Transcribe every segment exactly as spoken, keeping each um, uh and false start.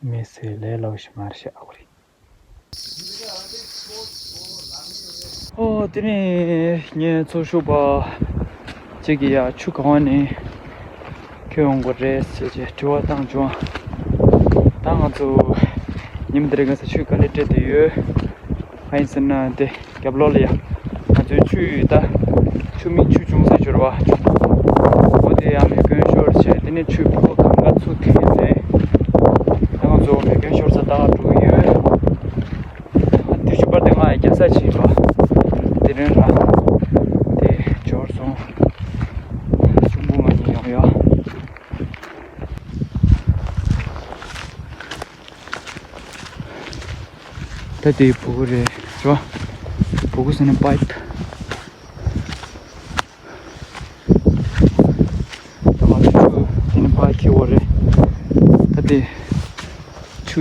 མེ་སེ་ལས་སླ་བོ་ཞིག་མ་རེད་ཤག་ཨ་ཁུ་རེད། ཨོ་དེ་ནས་ངའི་ཚོགས་ཞུགས་པ་གཅིག་གིས་ཡ་ཆུ་གང་ནས་ཁྱེར་ཡོང་དགོས་རེད་ཟེར་བྱས་དྲི་བ་བཏང་བྱུང་། ད་ང་ཚོ་ཉིན་དེ་རིང་ཁ་སང་ཆུ་ག་ལེ་སྤྲད་དེ་ཡོད། གང་ཡིན་ཟེར་ན་དེ་རྒྱབ་ལོགས་ལ་ཡ་ང་ཚོའི་ཆུ་ཡོད་ད། ཆུ་མིག་ཆུ་ཆུང་ས་ཆུ་རེད་བ། ཆུ་འོ་དེ་ཡ་མེ་སྐྱོན་ཤོར་བྱས་དེ་ནས་ཆུ་ཕོ་གང་ག་ཚུར་འཐེན་རེད། ད་ང་ཚོ་མེ་སྐྱོན་ཤོར་ས་ད་འགྲོ་གི་ཡོད། དེ་ཞུ་བར་དེ་ང་ཡ་རྒྱ་ས་ཕྱིན་པ། དེ་རིང་ར་དེ་འབྱོར་སོང་། ཆུ་འབུ་ང་གཉིས་ཡོང་ཡ། ད་དེ་སྦུ་གུ་རེད་རོ། སྦུ་གུ་ཟེར་ན་པའིབ། ད་ང་ཚོ་ཆུ་དེ་ནས་ཕར་འཁྱེར་བ་རེད། ད་དེ་ཆུ་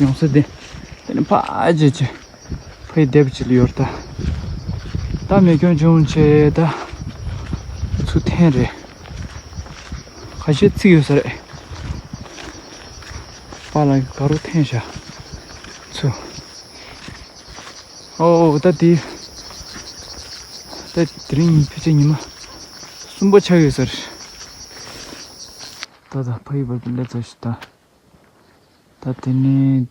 ཡོང་ས་དེ་དེ་ནས་ཕར་བྱེད་ཆེ། ཕའི་ལྡེབ་ཅིག་ལ་ཡོད་ད། ད་མེ་སྐྱོན་བྱུང་བྱས་ད་ཚུར་འཐེན་རེད། ཁ་ཤས་ཚིག་ཡོད་ས་རེད། པཱ་ལགས་ཀྱིས་དགའ་རོགས་འཐེན་བཞག་ཚུར། ཨོ་ད་དེ་ད་དེ་རིང་ཕལ་ཆེར་ཉི་མ་གསུམ་པ་ཆགས་ཡོད་ས་རེད། ད་ད་ཕ་ཡུལ་བར་དུ་སླེབས་ཚར་ཤག་ད། ད་དེ་ནས་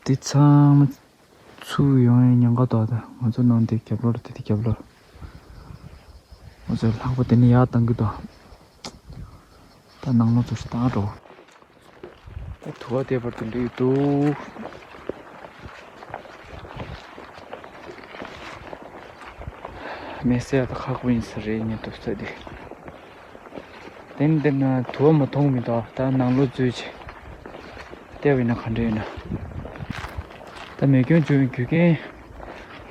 དེ་ཚང་མ་ཚུར་ཡོང་ཡའི་ཉེན་ཁ་འདུག་ད་ང་ཚོ་ནང་དེ་རྒྱབ་ལོགས་དེ་དེ་རྒྱབ་ལོགས། ང་ཚོའི་ལྷགས་པ་དེ་ནས་ཡར་བཏང་གི་འདུག་ད་ནང་ལོགས་ཚུར་ཞིག་བཏང་འགྲོ། ད་དུ་བ་དེ་བར་དུ་འགྲིག་འདུག་མེ་སེ་ཡ་ད་ཁག་པོ་ཡིན་ས་རེད་ངས་འདུག་ས་དེ། དེ་ནི་དེ་ན་དུ་བ་མ་མཐོང་མི་འདུག་ད་ནང་ལོགས་འཛུལ་བྱས་བལྟས་པ་ཡིན་ན་ག་འདྲ་ཡོད་ན། ད་མེ་སྐྱོན་བྱུང་བའི་རྒྱུ་རྐྱེན་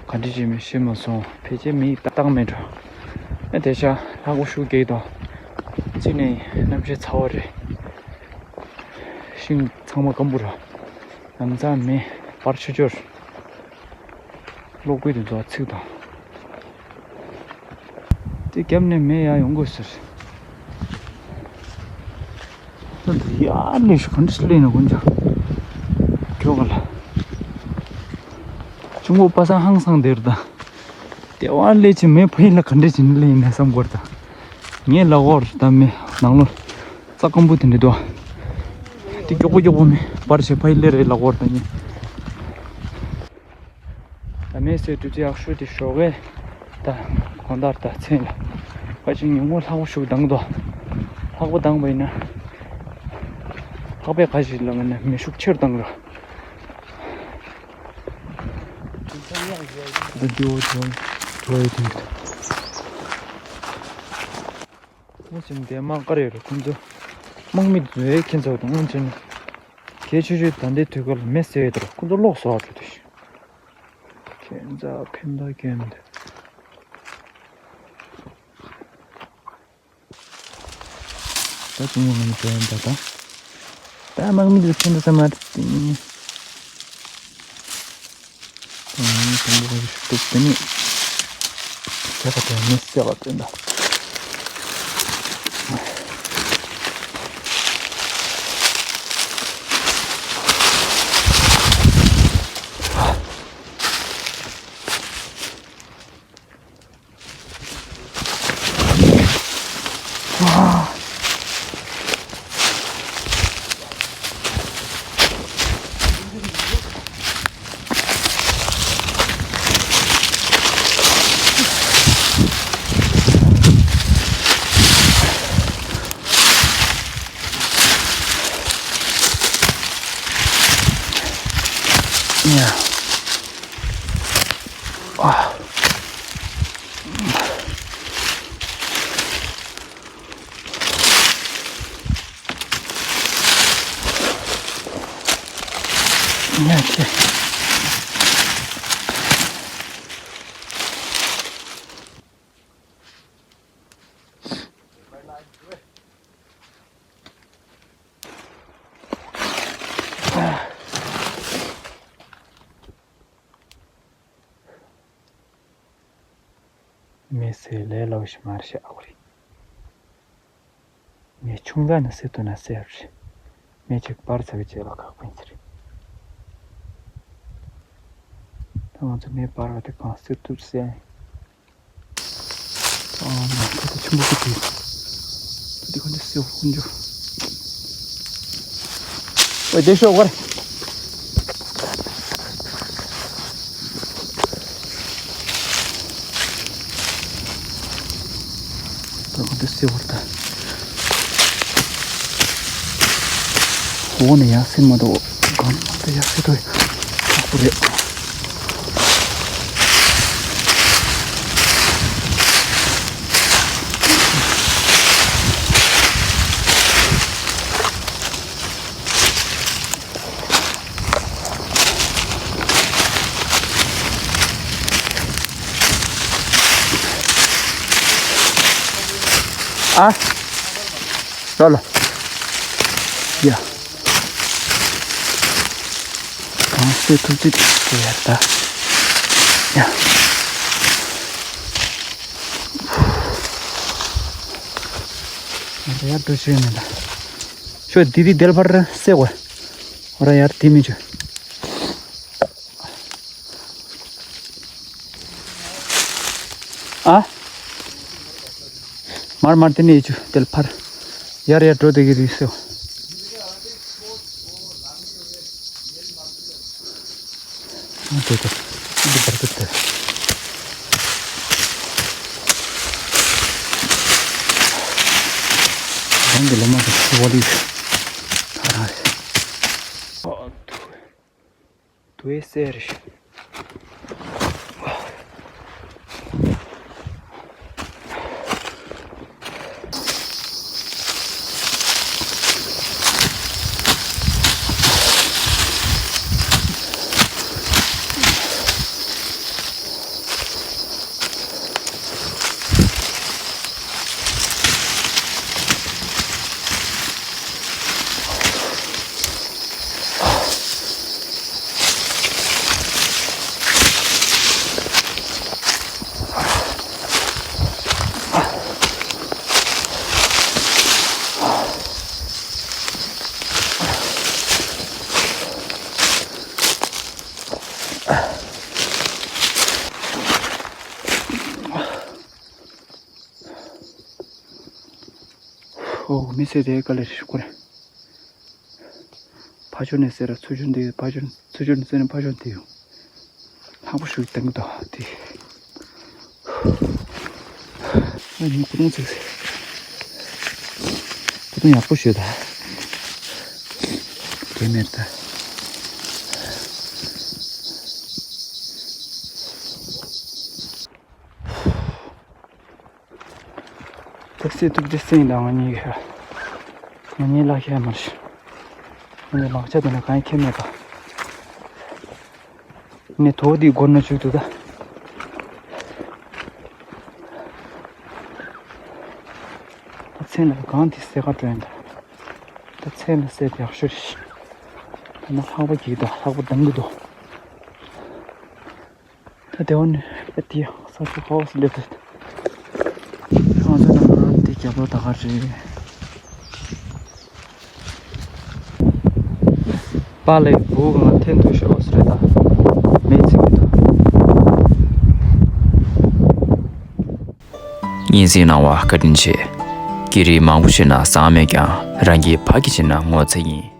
ག་འདྲ་ཞིག་མིན་ཤེས་མ་སོང་། ཕལ་ཆེར་མིས་བཏང་མེད་འགྲོ། ཨ་དེ་ཤ་ལྷགས་པོ་ཤུགས་རྒྱག་དང་། གཅིག་ནས་གནམ་གཤིས་ཚ་བ་རེད། ཤིང་ཚང་མ་སྐམ་པོ་ར། ལམ་སང་མེ་འབར་ཆོག་ཆོག་གློག་སྐུད་དེ་ཚོ་ཚིག་དང་། དེ་རྒྱབ་ནས་མེ་ཡར་ཡོང་དགོས་ཟེར། ད་འདི་ཡར་སླེབས་ཤོག་ག་འདྲ་སླེབས་ན་དཀོན་ཅང་། ཁྱོད་ག་ལ། ཅུང་པོ་པ་སངས་ཧང་སངས་དེར་ད། དེ་བར་སླེབས་ཀྱི་མེ་ཕ་ཡིན་ལ་ག་འདྲ་བྱས་ནས་སླེབས་ཡིན་ན་བསམ་དགོས་ད། ངའི་ལག་འོག་ད་མེ་ནང་ལོགས་རྩྭ་སྐམ་པོ་དེ་འདྲ་འདུག་དེ་མགྱོགས་པོ་མགྱོགས་པོ་མེ་འབར་བྱས་ཕ་ཡིན་སླེབས་རེད་ལག་འོག་ད་ངས། ད་མེ་སེ་དུས་ཚོད་ཡག་ཤོས་དེ་ཞོགས་ཀས་ད་གང་ལྟར་ད་མཚན་ལ་ཕལ་ཆེར་ཉིན་གུང་ལྷགས་པོ་ཤུགས་ལྡང་འདུག་ལྷགས་པོ་ལྡང་བ་ཡིན་ན་ལྷགས་པས་ག་ཞིག་ལ་མིན་ན་མེ་ཤུགས་ཆེར་ལྡང་ར། ད་འདི་འོ་ཇོ་ཇོ་ཡི་དེ་འདུག་སྔོན་ཆད་དེ་དམག་སྒར་ཡོད་རེད་ཁོང་ཚོ། དམག་མི་དེ་ཚོས་ཁྱེད་ཚོ་དང་སྔོན་ཆད་ནས་གལ་ཆེ་ཤོས་ད་ལྟའི་དུས་སྐབས་ལ་མེ་བསད་ཡོད་དོ། ཁོང་ཚོ་ལོག་སོང་བ་འགྲོ་དུས་ཤིག་ཁྱེད་ཚོ་ཕན་ཐོགས་སྐྱོན་འདུག་ད་ཅུང་མང་པོ་ཡིན་ད་ད། ད་དམག་མི་དེ་ཚོ་ཕན་ཐོགས་ས་མ་རེད་དེ། ཨང་། དང་པོ་ག་ཞིག་འདུག་དེ་ནས་ཁྱེད་ཀ་དེ་མི་བསད་པ་དེ་འདྲ། མེ་སེ་ལས་སླ་བོ་ཞིག་མ་རེད་ཤག་ཨ་ཁུ་རེད། ངས་ཆུང་ཙག་ནས་སེ་ཐུབ་ན་སེ་ཡབ་རེད། མེ་ཅིག་སྤར་ཚར་བའི་རྗེས་ལ་ཁག་པོ་ཡིན་ས་རེད། ད་ང་ཚོ་མེ་སྤར་བ་དེ་གང་སེ་ཐུབ་སེ། ཨ་མ་ཁ་ཏ་ཆུ་མོ་ཁུ་ཏི། ཁུ་ཏི་ཁོ་འདི་སེ་ཧུ་འཇུ། ཨོ་དེ་ཤོག་བར། ད་ཁོ་འདི་སེ་བར་ད། འོ་ནས་ཡར་སེ་མ་གཏོགས་གང་ན་ད་ཡར་སེ་དོ་ཡག་པོ་རེད། ཨ། ལོ་ལོ། ཡ། གང་སེ་ཐུབ་ཙི་དེ་ཡ་ད། ཡ། ང་ད་ཡར་འགྲོ་ཤེས་མེད་ད། ཤོ་དི་དི་དེལ་ཕར་སེ་གོ། ཨོ་ར་ཡར་དི་མི་ཆུ། ཨ། མར་མར་དེ་ནས་ཡི་ཆུ་དེལ་ཕར། ཡར་ཡར་འགྲོ་དེ་གི་རི་སེ་གོ། ཨ་དེ་དེ། འདི་བར་དུ་དེ། རང་གི་ལོ་མ་གི་ཆུ་བ་ལི། ཨ་ར། དུ་ཨེ་སེ་རེ། ཨོ་མི་ཚེ་དེ་ག་ལེར་ཤི་ཁོ་རེ། ཕ་ཆོ་ནས་ཟེར་ར་ཚུ་ཆོ་འདི་ཡོད། ཕ་ཆོ་ཚུ་ཆོ་ནས་ཟེར་ན་ཕ་ཆོ་འདི་ཡོད། ལྷག་པོ་ཞུ་དང་དོ་དེ། ཨ་ནི་ཁོ་རང་ཚིག་ཁོ་རང་ཡག་པོ་ཞུ་ད། དེ་མེད་ད། ཏེག་སི་ཐུག་ཏེ་སེང་དང་ང་གཉིས་ཀྱི་ང་གཉིས་ལ་ཤེས་མར་ཤི། ང་གཉིས་ལག་ཆ་དེ་ན་གང་ཁྱེར་མེད་པ། ནས་དོ་དེའི་སྒོ་ན་བཅུག་འདུག་ད། ད་མཚན་ལ་གང་དེ་སེ་ག་སྤྲོད་ཡིན་ད། ད་མཚན་ལ་སེ་དེ་ཡག་ཤོས་རེད། ད་ན་ལྷག་པ་གིས་འདུག་ལྷག་པ་འདང་གི་འདུག་ད་དེ་བ་ནི་ཨ་ཏི་ས་ཆུ་ཁ་བ་སི་ལེབ་ཏེ། ང་ཚོ་ནང་ང་འདི་རྒྱབ་ལོགས་ད་ག་རེད། པཱ་ལགས་བུ་གང་འཐེན་ཐུབ་ཤོག་ཟེར་ད། མེད་ཚིག་མི་འདུག་སྙན་སེང་གནང་བ་བཀའ་དྲིན་ཆེ། སྐད་རིགས་མང་པོ་བཤད་ན་བཟང་མེད་ཀྱང་རང་གི་ཕ་གི་བྱས་ན་ངོ་ཚ་ཡིན།